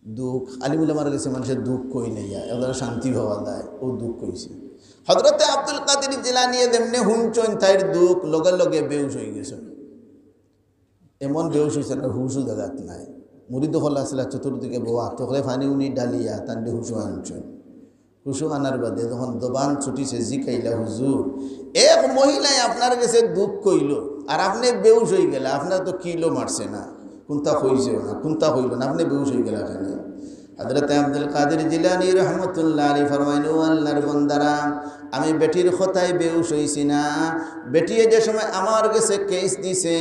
দুঃখ, আলিম উলামার গেছে মানুষে দুঃখ কই না, ইয়া, একজনে শান্তি পাওয়া যায়, ও দুঃখ কইছে। হযরতে আব্দুল কাদির জিলানীয়ে যেমনে হুনছইন তাইর দুঃখ, লগে লগে বেহুশ অই গেছইন। এমন বেহুশ অইছইন, আর হুশও জাগাত নাই। মুরিদ অকল আছলা চতুর্দিকে বওয়া, তকলে পানি উনি ডালিয়া তানরে হুশো আনছইন। হুশো আনার বাদে যখন জবান ছুটিছে, জিকাইলা, "হুজুর, এক মহিলায় আপনার গেছে দুঃখ কইলো, আর আপনে বেহুশ অই গেলা, আপনারে তো কিলো মারছে না, কুন্তা কইছেও না, কুন্তা কইলো না, আপনে বেহুশ অই গেলা কেনে?" হযরতে আব্দুল কাদির জিলানী রহমতুল্লাহ আলাইহি ফরমাইন, "ও আল্লাহর বন্দারা, আমি বেটির কথায় বেহুশ অইছি না। বেটিয়ে যে সময় আমার গেছে কেস দিছে,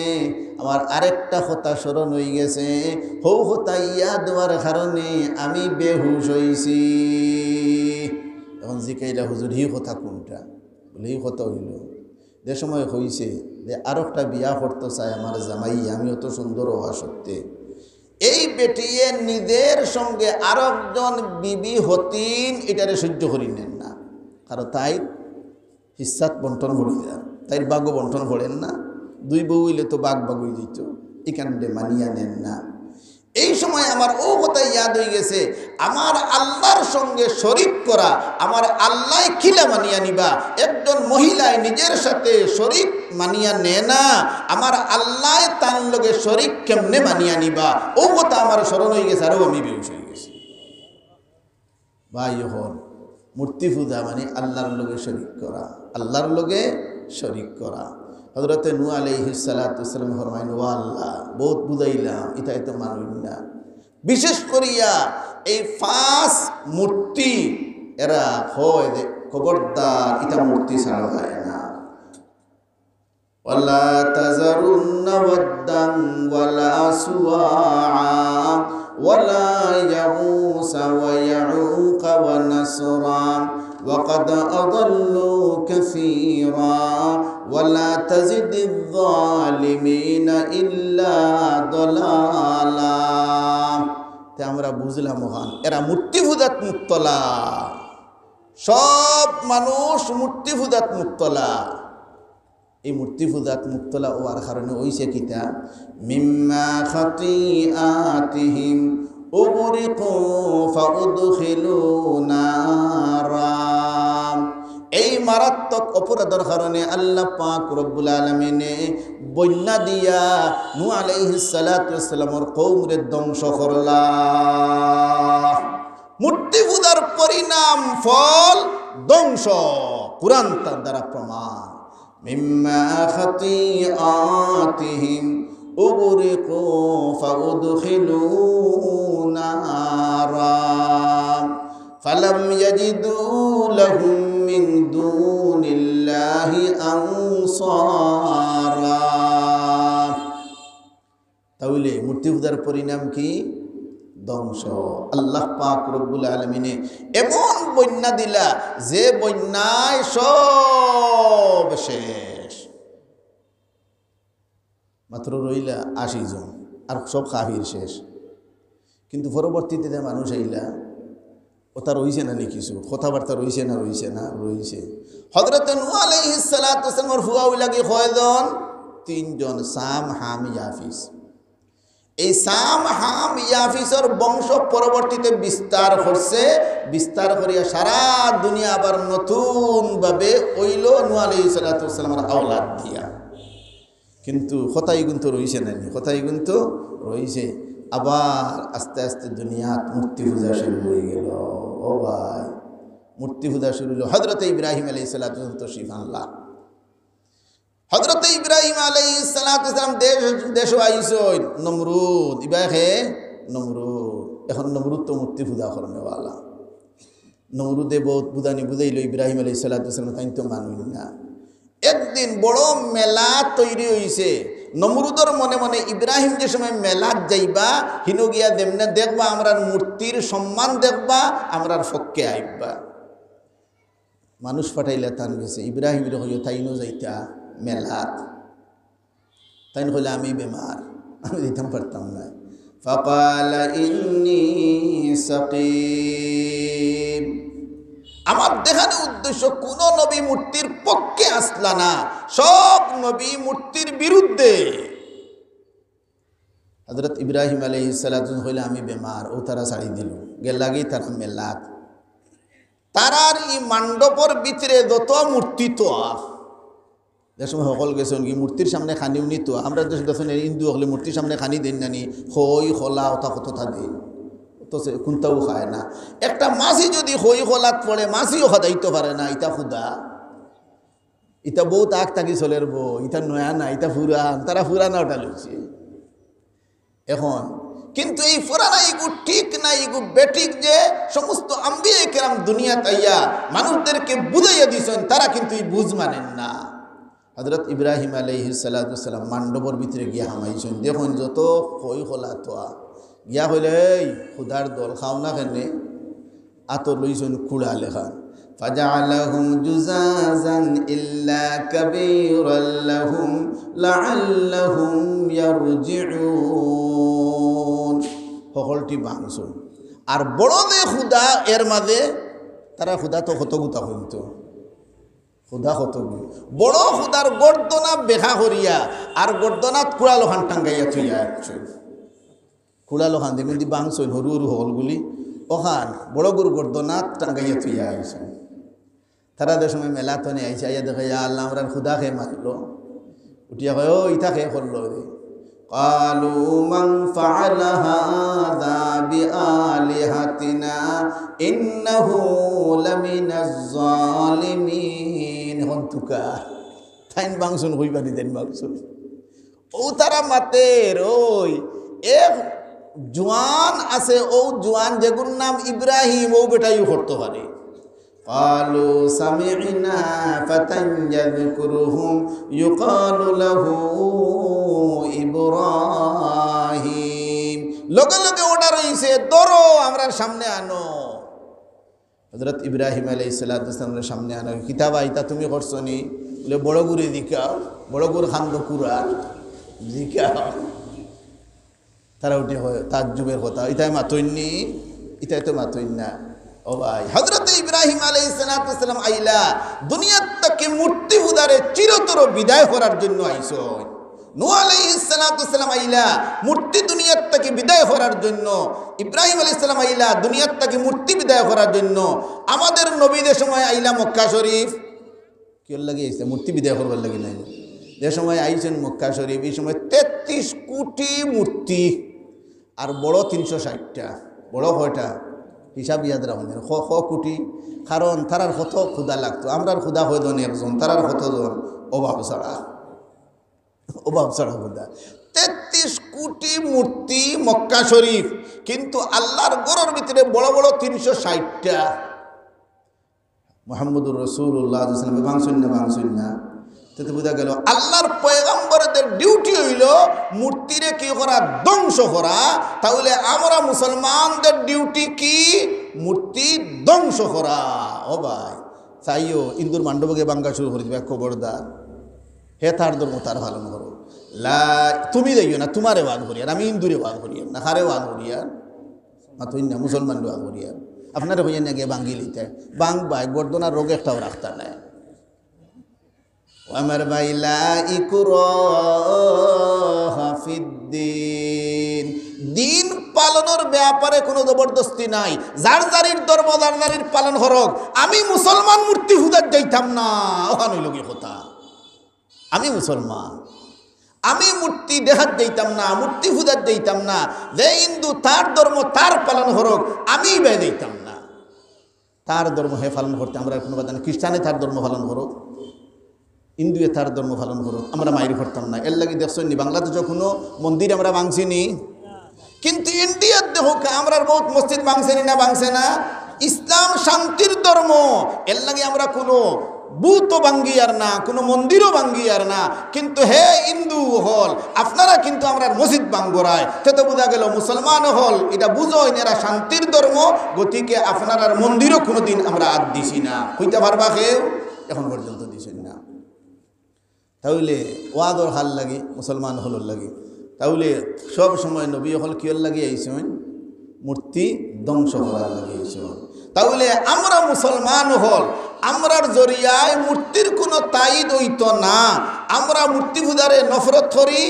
আমার আরেকটা কথা স্মরণ অই গেছে। হউ কথা ইয়াদ অওয়ার কারণে আমি বেহুশ অইছি।" এখন জিকাইলা, "হুজুর, হি কথা কুনটা?" বলে, "হি কথা অইলো, যে সময় কইছে যে আরো একটা বিয়া করতো চায় আমার জামাই, আমি অত সুন্দর অওয়া সত্ত্বে, এই বেটিয়ে নিজের সঙ্গে আরো একজন বিবি হতিন, ইটারে সহ্য করি নেন না, কারণ তাইর হিস্সাত বন্টন পড়ি যার, তাইর ভাগো বন্টন পড়ের না, দুই বউ অইলে তো ভাগ ভাগ অই যাইতো, ইখানরে মানিয়া নেন না।" এই সময় আমার ও কথা ইয়াদ অই গেছে, আমার আল্লাহর সঙ্গে শরিক করা, আমার আল্লায় কিলা মানিয়া নিবা? একজন মহিলায় নিজের সাথে শরিক মানিয়া নেয় না, আমার আল্লায় তান লগে শরিক কেমনে মানিয়া নিবা? ও কথা আমার স্মরণ অই গেছে, আরো আমি বেহুশ অই গেছি। ভাই অকল, মূর্তি পূজা মানে আল্লাহর লগে শরিক করা, আল্লাহর লগে শরিক করা। হযরতে নূহ আলাইহিস সালাতু ওয়াস সালাম ফরমাইন, "ও আল্লাহ, বউত বুঝাইলাম, ইতা তো মানইন না।" বিশেষ করিয়া এই পাঁচ মূর্তি, এরা কয় যে, "খবরদার, ইতা মূর্তি ছাড়া যায় না।" ولا تذرن ودا ولا سواعا ولا يغوث ويعوق ونسرا وقد أضلوا كثيرا ولا تزد الظالمين إلا ضلالا। তে আমরা বুঝলাম অখান, এরা মূর্তি পূজাত মুবতলা, সব মানুষ মূর্তি পূজাত মুবতলা। এই মূর্তি পূজাত মুবতলা অওয়ার কারণে অইছে কিতা? مما خطيئاتهم أغرقوا فأدخلوا نارا। এই মারাত্মক অপরাধর কারণে আল্লাহ পাক রব্বুল আলামিনে বন্যা দিয়া নূহ আলাইহিস সালাতু ওয়াস সালামর কওমরে ধ্বংস করলা। মূর্তি পূজার পরিণাম ফল ধ্বংস, কুরআন তার দ্বারা প্রমাণ। مما خطيئاتهم أغرقوا فأدخلوا نارا فلم يجدوا لهم من دون الله أنصارا। তাহলে মূর্তি পূজার পরিণাম কি? ধ্বংস। আল্লাহ পাক রব্বুল আলামিনে এমন বন্যা দিলা, যে বন্যায় সব শেষ। মাত্র রইলা আশি জন, আর সব কাফির শেষ। কিন্তু পরবর্তীতে যে মানুষ আইলা, ওটা রইছে না নি কিছু? কথাবার্তা রইছে না, রইছে না, রইছে। হযরত নূহ আলাইহিস সালাতু ওয়াস সালামর ফুয়া অইলা কি কয়জন? তিনজন, সাম, হাম, ইয়াফিস। এই সাম, হাম, ইয়াফিসর বংশ পরবর্তীতে বিস্তার করছে, বিস্তার করিয়া সারা দুনিয়া আবার নতুনভাবে অইলো নূহ আলাইহিস সালাতু ওয়াস সালামর আওলাদ দিয়া। কিন্তু কথা ইগুন তো রইছে না নি, কথা ইগুন তো রইছে। আবার আস্তে আস্তে দুনিয়াত মূর্তি পূজা শুরু অই গেল। ও ভাই, মূর্তি পূজা শুরু অইলো। হযরতে ইব্রাহিম আলাইহিস সালাতু ওয়াস সালাম তশরিফ আনলা। হযরতে ইব্রাহিম আলাইহিস সালাতু ওয়াস সালাম দেশ, দেশো আইছইন, নমরুদ, ইবা কে নমরুদ। এখন নমরুদ তো মূর্তি পূজা করনেওয়ালা। নমরুদে বহুত বুঝানি বুঝাইলো ইব্রাহিম আলাইহিস সালাতু ওয়াস সালাম, তাইন তো মানইন না। একদিন বড় মেলা তৈরি অইছে। নমরুদর মনে মনে ইব্রাহিম যে সময় মেলাত যাইবা, হিনো গিয়া যেমনে দেখবা, আমরার মূর্তির সম্মান দেখবা, আমরার পক্ষে আইবা। মানুষ পাঠাইলা তান গেছে, ইব্রাহিমরে কইও তাইনও যাইতা মেলাত। তাইন কইলা, "আমি বেমার, আমি যাইতাম পারতাম না।" فقال إني سقيم। আমার দেখানি উদ্দেশ্য, কুনো নবী মূর্তির পক্ষে আসলা না, সব নবী মূর্তির বিরুদ্ধে। হযরত ইব্রাহিম আলাইহিস সালাতু ওয়াস সালাম কইলা, "আমি বেমার", ও তারা ছাড়ি দিল, গেলাগি তারা মেলাত। তারার ই মান্ডপর ভিতরে যত মূর্তি তো যে সময় হকল গেছইন কি মূর্তির সামনে খানি উনি তো, আমরা দেশো দেখছইন হিন্দু হকলে মূর্তির সামনে খানি দেইন না নি, খই, কলা, ওটা কতটা দেইন, তো সে কুনটাও খায় না। একটা মাছি যদি খই কলাত পড়ে, মাছিও খাদাইতো পারে না, ইটা খুদা। ইটা বহুত আগ থাকি চলের বো, ইটা নয়া না, ইটা পুরান, তারা পুরানা ওটা লইছে। এখন কিন্তু এই পুরানা ইগু ঠিক না, ইগু বেঠিক যে সমস্ত আম্বিয়ায়ে কেরাম দুনিয়াত আইয়া মানুষদেরকে বুঝাইয়া দিছইন, তারা কিন্তু এই বুঝ মানেন না। হযরত ইব্রাহিম আলাইহিস সালাতু ওয়াস সালাম মান্ডপর ভিতরে গিয়া হামাইছইন, দেখইন যত খই কলা তোয়া, গিয়া কইলা, "এই খুদার দল, খাও না কেনে?" আতো লইছইন কুড়াল এখান। فجعلهم جذاذا إلا كبيرا لهم لعلهم يرجعون। হকলটি ভাঙছইন। আর বড় যে খুদা, এর মাঝে তারা খুদা তো কত গুতা হইতো, খুদা কত গু-, বড় খুদার গর্দনা বেকা করিয়া আর গর্দনাত কুড়াল ওখান টাঙ্গাইয়া থইয়া আসছইন। কুড়াল ওখান দিয়ে কিন্তু ভাঙছইন, হরু হরু হকলগুলি ওখান বড় গুর গর্দনাত টাঙ্গাইয়া থইয়া আইছইন। তারা যে সময় মেলাত নি আইছে, আইয়া দেখে, "ইয়া আল্লাহ, আমরার খুদা কে মারলো।" উঠিয়া কয়, "ও, ইটা কে করলো রে?" قالوا من فعل هذا بآلهتنا إنه لمن الظالمين। এখন তুকা তাইন ভাঙছইন, কইবা নি তাইন ভাঙছইন। ও তারা মাতের, ওই এক জোয়ান আছে, ও জোয়ান যেগুর নাম ইব্রাহিম, ও বেটাইও করতো পারে। قالوا سمعنا فتى يذكرهم يقال له إبراهيم। লগে লগে অর্ডার অইছে, "ধরো, আমরার সামনে আনো।" হযরত ইব্রাহিম আলাইহিস সালাতু ওয়াস সালামর সামনে আনা, "কিতা বা, ইতা তুমি করছো নি?" বলে, "বড় গুরে জিকাও, বড় গুর খান্দ কুড়াল জিকাও।" তারা উঠে কয়, তাজ্জুবের কথা, "ইতায় মাতইন নি, ইতায় তো মাতইন না।" ও ভাই, হযরত ইব্রাহিম আলাইহিস সালাতু ওয়াস সালাম আইলা দুনিয়ার তাকি মূর্তি পূজারে চিরতর বিদায় করার জন্য আইছইন। নূহ আলাইহিস সালাতু ওয়াস সালাম আইলা মূর্তি দুনিয়ার তাকি বিদায় করার জন্য, ইব্রাহিম আলাইহিস সালাম আইলা দুনিয়ার তাকি মূর্তি বিদায় করার জন্য। আমাদের নবী যে সময় আইলা মক্কা শরীফ, কিওর লাগি আইছে? মূর্তি বিদায় করবার লাগি নায়। যে সময় আইছইন মক্কা শরীফ, এই সময় তেত্রিশ কোটি মূর্তি, আর বড় তিনশো ষাটটা। বড় কয়টা? হিসাব ইয়াদ রাখইন, ক, ক কুটি, কারণ তারার কত খুদা লাগতো, আমরার খুদা কয়জন? একজন, তারার কতজন? অভাব ছাড়া, অভাব ছাড়া খুদা। তেত্রিশ কুটি মূর্তি মক্কা শরীফ, কিন্তু আল্লার ঘরর ভিতরে বড় বড় তিনশো ষাইটটা। মুহাম্মদুর রাসূলুল্লাহ সাল্লাল্লাহু আলাইহি ওয়াসাল্লাম ভাঙছইন না, ভাঙছইন না? তে তো বুঝা গেল, আল্লার পয়গম্বরদের ডিউটি অইলো মূর্তিরে কি করা? ধ্বংস করা। তাইলে আমরা মুসলমানদের ডিউটি কি? মূর্তি ধ্বংস করা। ও ভাই, চাইও ইন্দুর মান্ডবকে ভাঙ্গা শুরু করি দিবা, খবরদার। হে তার ধর্ম তার পালন করো। লা, তুমি যাইও না, তুমারে ওয়াজ করিয়ার, আমি ইন্দুরে ওয়াজ করিয়ার না, কারে ওয়াজ করিয়ার? মাতইন না, মুসলমানরে ওয়াজ করিয়ার। আপনারে কইয়ার না গিয়া ভাঙ্গি লইতা, ভাঙবায়, গর্দনার রগ একটাও রাখতা নায়। ও আমার ভাই, লা ইকরাহা ফিদ্দিন। দিন পালনর ব্যাপারে কোনো জবরদস্তি নাই। যার যারির ধর্ম, যার যারির পালন করউক। আমি মুসলমান, মূর্তি পূজাত যাইতাম না, অখান অইলো গি কথা। আমি মুসলমান, আমি মূর্তি দেখাত যাইতাম না, মূর্তি পূজাত যাইতাম না। যে হিন্দু তার ধর্ম তার পালন করউক, আমি ইবায় যাইতাম না। তার ধর্ম হে পালন করতে, আমরার কোনো বাধা নাই। খ্রিস্টানে তার ধর্ম পালন করউক, হিন্দুয়ে তার ধর্ম পালন করউক, আমরা মাইর করতাম না। এরলাগি দেখছইন নি, বাংলাদেশো কোনো মন্দির আমরা ভাঙছি নি, কিন্তু ইন্ডিয়াত দেখউক্কা, আমরার বউত মসজিদ ভাঙছে নি না, ভাঙছে না? ইসলাম শান্তির ধর্ম, এরলাগি আমরা কোনো বুতও ভাঙ্গিয়ার না, কোনো মন্দিরও ভাঙ্গিয়ার না। কিন্তু হে হিন্দু অকল, আপনারা কিন্তু আমরার মসজিদ ভাঙ্গরায়। তে তো বুঝা গেল মুসলমান অকল, ইটা বুঝইন, এরা শান্তির ধর্ম, গতিকে আপনারার মন্দিরও কোনোদিন আমরা আত দিছি না। কইতা পারবা কেউ? এখন পর্যন্ত দিছইন না। তাইলে ওয়াজর কার লাগি? মুসলমান অকলর লাগি। তাইলে সব সময় নবী অকল কিয়র লাগি আইছইন? মূর্তি ধ্বংস করার লাগি আইছইন। তাইলে আমরা মুসলমান অকল, আমরার জরিয়ায় মূর্তির কোনো তাইদ অইতো না। আমরা মূর্তি পূজারে নফরত করি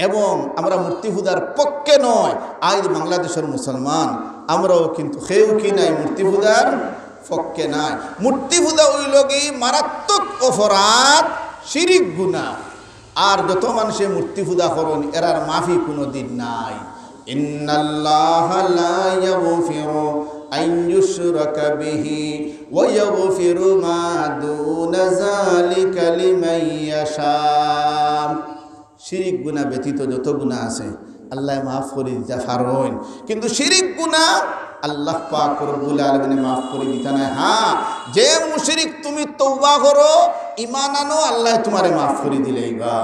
এবং আমরা মূর্তি পূজার পক্ষে নয়। আইজ বাংলাদেশর মুসলমান আমরাও কিন্তু কেউ কি নাই মূর্তি পূজার পক্ষে নাই। মূর্তি পূজা অইলো গি মারাত্মক অপরাধ, শিরিক গুনাহ। আর যত মানষে মূর্তি পূজা করইন, এরার মাফি কুনুদিন নাই। ইন্নাল্লাহা লা ইয়াগফিরু আন ইউশরাকা বিহি ওয়া ইয়াগফিরু মা দুনা যালিকা লিমান ইয়াশা। শিরিক গুনাহ ব্যতীত যত গুনাহ আছে, আল্লায় মাফ করি দিতা পারইন, কিন্তু শিরিক গুনাহ আল্লাহ পাক রব্বুল আলামিনে মাফ করি দিতা নায়। হ্যাঁ, যে মুশরিক তুমি তওবা করো, ঈমান আনো, আল্লায় তুমারে মাফ করি দিলাইবা।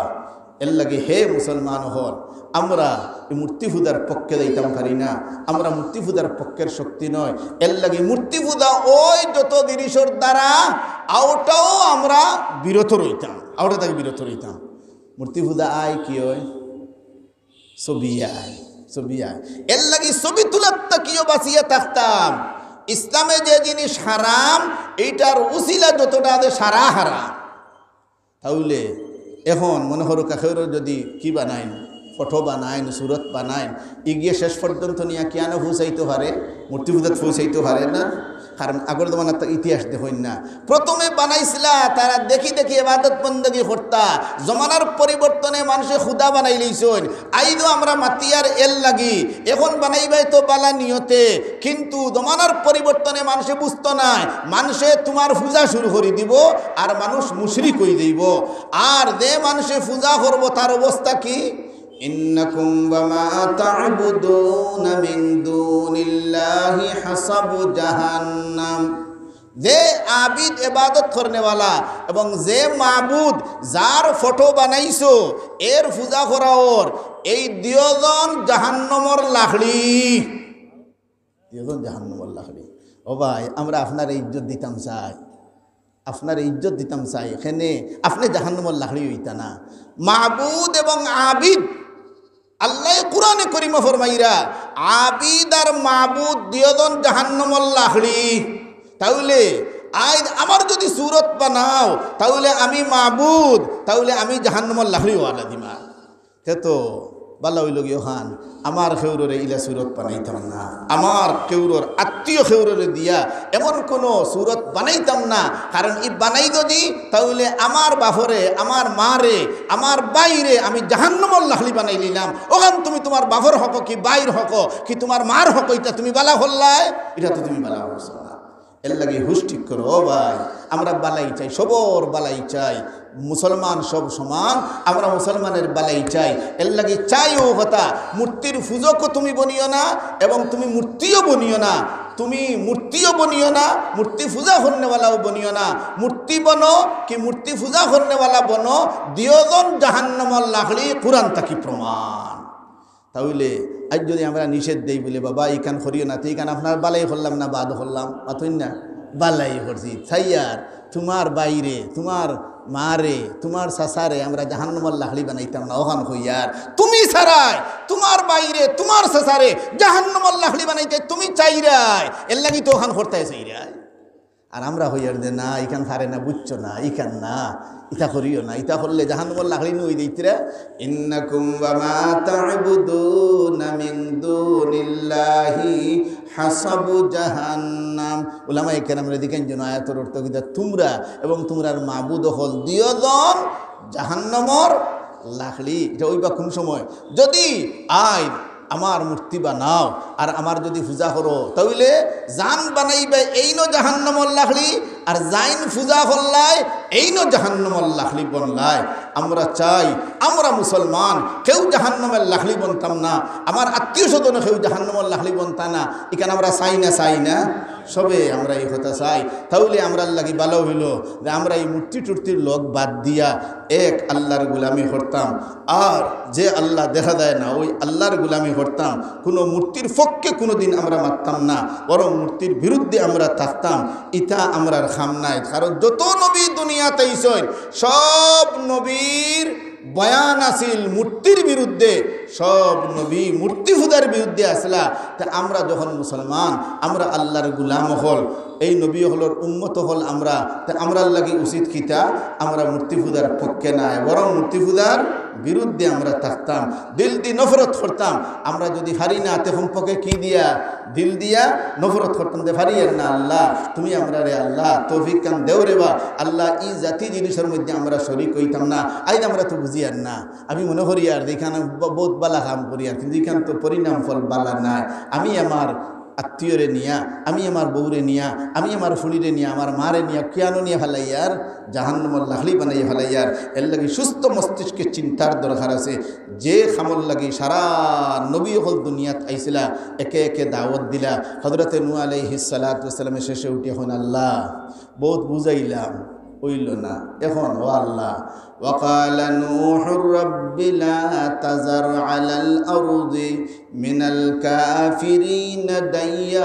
এরলাগি হে মুসলমান অকল, আমরা ই মূর্তি পূজার পক্ষে যাইতাম পারি না, আমরা মূর্তি পূজার পক্ষের শক্তি নয়। এরলাগি মূর্তি পূজা অউ যত জিনিসর দ্বারা, অউটাও আমরা বিরত রইতাম, অউটা থাকি বিরত রইতাম। মূর্তি পূজা আয় কি অয়? ছবি আয়, ছবি আয়। এরলাগি ছবি তুলার থাকিও বাঁচিয়া থাকতাম। ইসলামে যে জিনিস হারাম, ইটার উছিলা যতটা আছে সারা হারাম। তাইলে এখন মনে করউক্কা কেউর যদি কি বানাইন, ফটো বানাইন, সুরত বানাইন, ইগিয়ে শেষ পর্যন্ত নিয়া কিয়ানো পৌঁছাইতো পারে? মূর্তি পূজাত পৌঁছাইতো পারে না। কারণ আগর জমানাত ইতিহাস দেখইন না, প্রথমে বানাইছিলা তারা দেখি দেখি ইবাদত বন্দেগি করতা, জমানার পরিবর্তনে মানষে খুদা বানাইলাইছইন। আইজও আমরা মাতিয়ার এরলাগি, এখন বানাইবায় তো বালা নিয়তে, কিন্তু জমানার পরিবর্তনে মানষে বুঝতো নায়, মানষে তুমার পূজা শুরু করি দিবো, আর মানুষ মুশরিক অই যাইবো। আর যে মানষে পূজা করবো, তার অবস্থা কি? ইন্নাকুম ওয়া মা তা'বুদুনা মিন দুনিল্লাহি হাসাবু জাহান্নাম। যে আবিদ ইবাদত করনেওয়ালা এবং যে মাবুদ যার ফটো বানাইছো, এর পূজা করাওর, এই দুইজন জাহান্নামর লাকড়ি। দুইজন জাহান্নামর লাকড়ি। ও ভাই, আমরা আপনারে ইজ্জত দিতাম চাই, আপনারে ইজ্জত দিতাম চাই, কেনে আপনে জাহান্নামর লাকড়ি অইতা না। মাবুদ এবং আবিদ, আল্লায় কুরআনে করিমো ফরমাইরা, আবিদ আর মাবুদ দুইজন জাহান্নামর লাকড়ি। তাইলে আইজ আমার যদি সুরত বানাও, তাইলে আমি মাবুদ, তাইলে আমি জাহান্নামর লাকড়ি অওয়া লাজিম। তে তো বালা অইলো গিয়া অখান, আমার কেউররে ইলা সুরত বানাইতাম না, আমার কেউরর আত্মীয় কেউররে দিয়া এমন কোনো সুরত বানাইতাম না, কারণ ই বানাই যদি, তাইলে আমার বাফরে, আমার মারে, আমার বাইরে আমি জাহান্নামর লাকড়ি বানাই নিলাম। অখান তুমি তুমার বাফর হক কি, বাইর হক কি, তুমার মার হক, ইটা তুমি বালা করলায়, ইটা তো তুমি বালা করছো না। এর লাগি হুশ ঠিক করো, ও ভাই, আমরা বালাই চাই, সবর বালাই চাই। মুসলমান সব সমান, আমরা মুসলমানের বালাই চাই। এর লাগি চাই অউ কথা, মূর্তির পূজকও তুমি বনিও না এবং তুমি মূর্তিও বনিও না। তুমি মূর্তিও বনিও না, মূর্তি পূজা করনেওয়ালাও বনিও না। মূর্তি বনো কি মূর্তি পূজা করনেওয়ালা বনো, দিওজন জাহান্নামর লাকড়ি, কুরআন থাকি প্রমাণ। তাইলে আইজ যদি আমরা নিষেধ দেই বুলে, "বাবা, ইখান করিও না", তে ইখান আপনার বালাই করলাম না বাদ করলাম? মাতইন না, বালাই করছি। চাইয়ার তুমার বাইরে, তুমার মারে, তুমার চাচারে আমরা জাহান্নামর লাকড়ি বানাইতাম না, অখান কইয়ার তুমি চাইরায়, তুমার বাইরে, তুমার চাচারে জাহান্নামর লাকড়ি বানাইতায় তুমি চাইরায়, এর লাগি তো অখান করতায় চাইরায়। আর আমরা কইয়ার যে, "না, ইখান পারে না, বুঝছো না, ইখান না, ইতা করিও না, ইতা করলে জাহান্নামর লাকড়ি নু অই যাইতরা।" ইন্নাকুম ওয়া মা তা'বুদুনা মিন দুনিল্লাহি হাসাবু জাহান্নাম। উলামায়ে কেরামরে জিকাইন যেন আয়াতর অর্থ কিতা, তুমরা এবং তুমরার মাবুদ অকল দিওজন জাহান্নামর লাকড়ি। ইটা অইবা কুন সময়? যদি আইজ আমার মূর্তি বানাও আর আমার যদি পূজা করো, তাইলে যান বানাইবায় এইন জাহান্নামর লাকড়ি, আর যাইন পূজা করলায় এইন জাহান্নামর লাকড়ি বনলায়। আমরা চাই, আমরা মুসলমান, কেউ জাহান্নামর লাকড়ি বনতাম না, আমার আত্মীয় স্বজন কেউ জাহান্নামর লাকড়ি বনতা না। ইখান আমরা চাই না, চাই না? সবে আমরা ই কথা চাই। তাইলে আমরার লাগি বালা অইলো যে আমরা ই মূর্তি টুর্তির লগ বাদ দিয়া এক আল্লার গুলামি করতাম। আর যে আল্লা দেখা যায় না, ওই আল্লার গুলামি করতাম। কুনু মূর্তির পক্ষে কুনুদিন আমরা মাততাম না, বরং মূর্তির বিরুদ্ধে আমরা থাকতাম। ইতা আমরার কাম নায়। কারণ যত নবী দুনিয়াত আইছইন, সব নবীর বয়ান আছিল মূর্তির বিরুদ্ধে, সব নবী মূর্তি পূজার বিরুদ্ধে আছলা। তে আমরা যখন মুসলমান, আমরা আল্লার গুলাম অকল, এই নবী অকলর উম্মত অকল আমরা, তে আমরার লাগি উচিত কিতা? আমরা মূর্তি পূজার পক্ষে নায়, বরং মূর্তি পূজার বিরুদ্ধে আমরা থাকতাম। দিল দি নফরত করতাম। আমরা যদি পারি না, তে কমপক্ষে কি দিয়া? দিল দিয়া নফরত করতাম। তে পারিয়ার না আল্লা, তুমি আমরারে আল্লা তৌফিক খান দেও রে বা। আল্লা, ই জাতি জিনিসর মধ্যে আমরা শরিক অইতাম না। আইজ আমরা তো বুঝিয়ার না। আমি মনে করিয়ার যে ইখান ব-, বউত বালা কাম করিয়ার, কিন্তু ইখান তো পরিণাম ফল বালা নায়। আমি আমার আত্মীয়রে নিয়া, আমি আমার বউরে নিয়া, আমি আমার ফুড়িরে নিয়া, আমার মারে নিয়া, কিয়ানো নিয়া ফালাইয়ার, জাহান্নামর লাকড়ি বানাইয়া ফালাইয়ার। এর লাগি সুস্থ মস্তিষ্কে চিন্তার দরকার আছে। যে কামর লাগি সারা নবী অকল দুনিয়াত আইছিলা, একে একে দাওয়াত দিলা। হযরতে নূহ আলাইহিস সালাতু ওয়াস সালামে শেষে উঠিয়া কইন, "আল্লা, বউত বুঝাইলাম, অইলো না। এখন, ও আল্লা।" وقال نوح رب لا تذر على الأرض من الكافرين ديارا।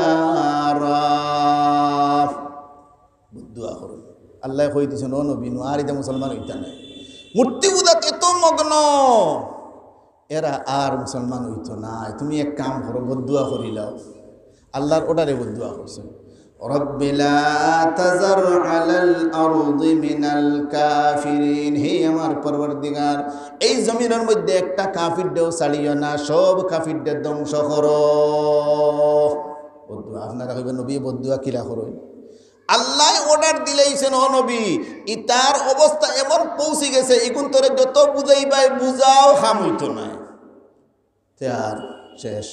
বদদোয়া করো। আল্লায় কই দিছইন, "ও নবী নূহ, আর ইতা মুসলমান অইতা নায়। মূর্তি পূজাত এত মগ্ন, এরা আর মুসলমান অইতো নায়। তুমি এক কাম করো, বদদোয়া করিলাও।" আল্লার অর্ডারে বদদোয়া করছইন। رب لا تذر على الأرض من الكافرين। হে আমার পরওয়ারদিগার, এই জমিনর মধ্যে একটা কাফিররেও ছাড়িও না, সব কাফিররে ধ্বংস করো। বদদোয়া, আপনারা কইবা, "নবী, বদদোয়া কিলা করইন?" আল্লায় অর্ডার দিলাইছইন, "ও নবী, ইতার অবস্থা এমন পৌঁছি গেছে, ইগুনতরে যত বুঝাইবায় বুঝাও, কাম অইতো নায়।" তে আর শেষ।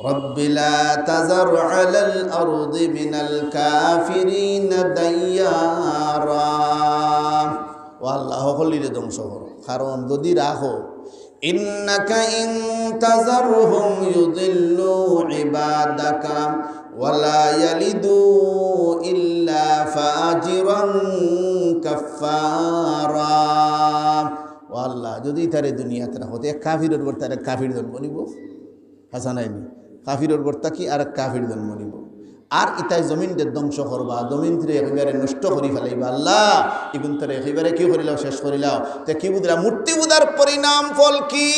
رب لا تذر على الأرض من الكافرين ديارا। ও আল্লা, হকলরে ধ্বংস করো, কারণ যদি রাখো, إنك إن تذرهم يضلوا عبادك ولا يلدوا إلا فاجرا كفارا। ও আল্লা, যদি ইতারে দুনিয়াত রাখো, তে এক কাফিরর ঘর থাকি আরেক কাফির জন্ম নিবো। হাছা নায়নি? কাফিরর ঘর থাকি আরেক কাফির জন্ম নিবো। আর ইতায় জমিনরে ধ্বংস করবা, জমিনরে একেবারে নষ্ট করি ফালাইবা। আল্লা, ইগুনতরে একেবারে কি করিলাও, শেষ করিলাও। তে কি বুঝলা? মূর্তি পূজার পরিণাম ফল কি?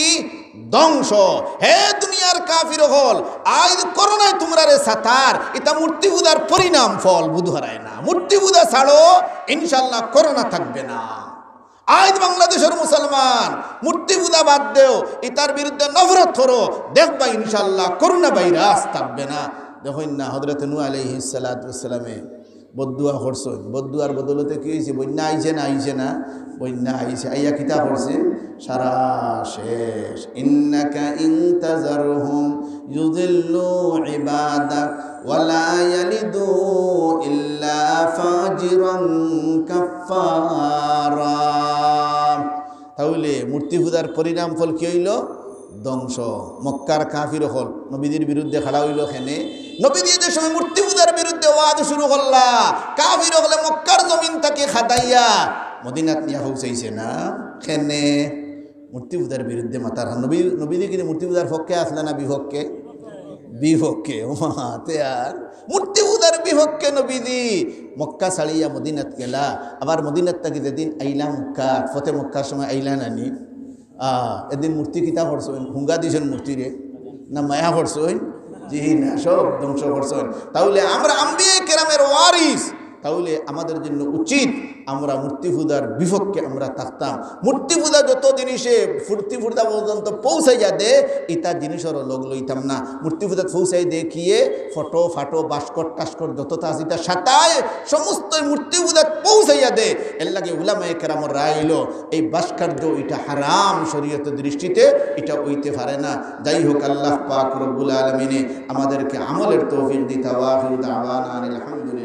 ধ্বংস। হে দুনিয়ার কাফির অকল, আইজ করোনায় তুমরারে সাতার, ইতা মূর্তি পূজার পরিণাম ফল, বুধ হারায় না। মূর্তি পূজা ছাড়ো, ইনশাআল্লাহ করোনা থাকবে না। আইজ বাংলাদেশর মুসলমান মূর্তি পূজা বাদ দেও, ইতার বিরুদ্ধে নফরত করো, দেখবা ইনশাআল্লাহ করোনা ভাইরাস থাকবে না। দেখইন না, হযরত নূহ আলাইহিস সালাতু ওয়াস সালামে বদদুয়া করছইন, বদদুয়ার বদলতে কি অইছে? বন্যা আইছে না আইছে না? বন্যা আইছে। আইয়া কিতা করছে? সারা শেষ। ইন্নাকা ইন তাযারহুম ইউদিল্লু ইবাদাক ওয়া লা ইয়ালিদু ইল্লা ফাজিরান কাফফারা। তাইলে মূর্তি পূজার পরিণাম ফল কি অইলো? ধ্বংস। মক্কার কাফির অকল নবীজির বিরুদ্ধে খাড়া অইলো কেনে? নবীজি যে সময় মূর্তি পূজার বিরুদ্ধে ওয়াজ শুরু করলা, কাফির অকলে মক্কার জমিন থাকি খেদাইয়া মদিনাত নিয়া পৌঁছাইছে না? কেনে? মূর্তি পূজার বিরুদ্ধে মাতার। নবী, নবীজি কিনি মূর্তি পূজার পক্ষে আছলা না বিপক্ষে? বিপক্ষে। ওমা, তে আর মূর্তি পূজার বিপক্ষে নবীজি মক্কা ছাড়িয়া মদিনাত গেলা। আবার মদিনাত থাকি যেদিন আইলা মক্কা, ফতে মক্কার সময় আইলা নানি? আহ, এদিন মূর্তি কিতা করছইন? হুঙ্গা দিছইন মূর্তিরে? না মায়া করছইন? জি না, সব ধ্বংস করছইন। তাইলে আমরা আম্বিয়ায়ে কেরামের ওয়ারিস, তাইলে আমাদের জন্য উচিত আমরা মূর্তি পূজার বিপক্ষে আমরা থাকতাম। মূর্তি পূজা যত জিনিসে মূর্তি পূজা পর্যন্ত পৌঁছাইয়া দে, ইতা জিনিসর লগ লইতাম না। মূর্তি পূজাত পৌঁছাই দে কিয়ে? ফটো ফাটো, ভাস্কর টাস্কর যততা আছে ইতা সাতায় সমস্ত মূর্তি পূজাত পৌঁছাইয়া দে। এর লাগি উলামায়ে কেরামর রায় অইলো এই ভাস্কর্য ইটা হারাম শরীয়তের দৃষ্টিতে, ইটা অইতে পারে না। যাই হোক, আল্লাহ পাক রব্বুল আলামিনে আমাদেরকে আমলের তৌফিক দিতা। ওয়া আখিরু দাওয়ানা আনিল হামদুলিল্লাহ।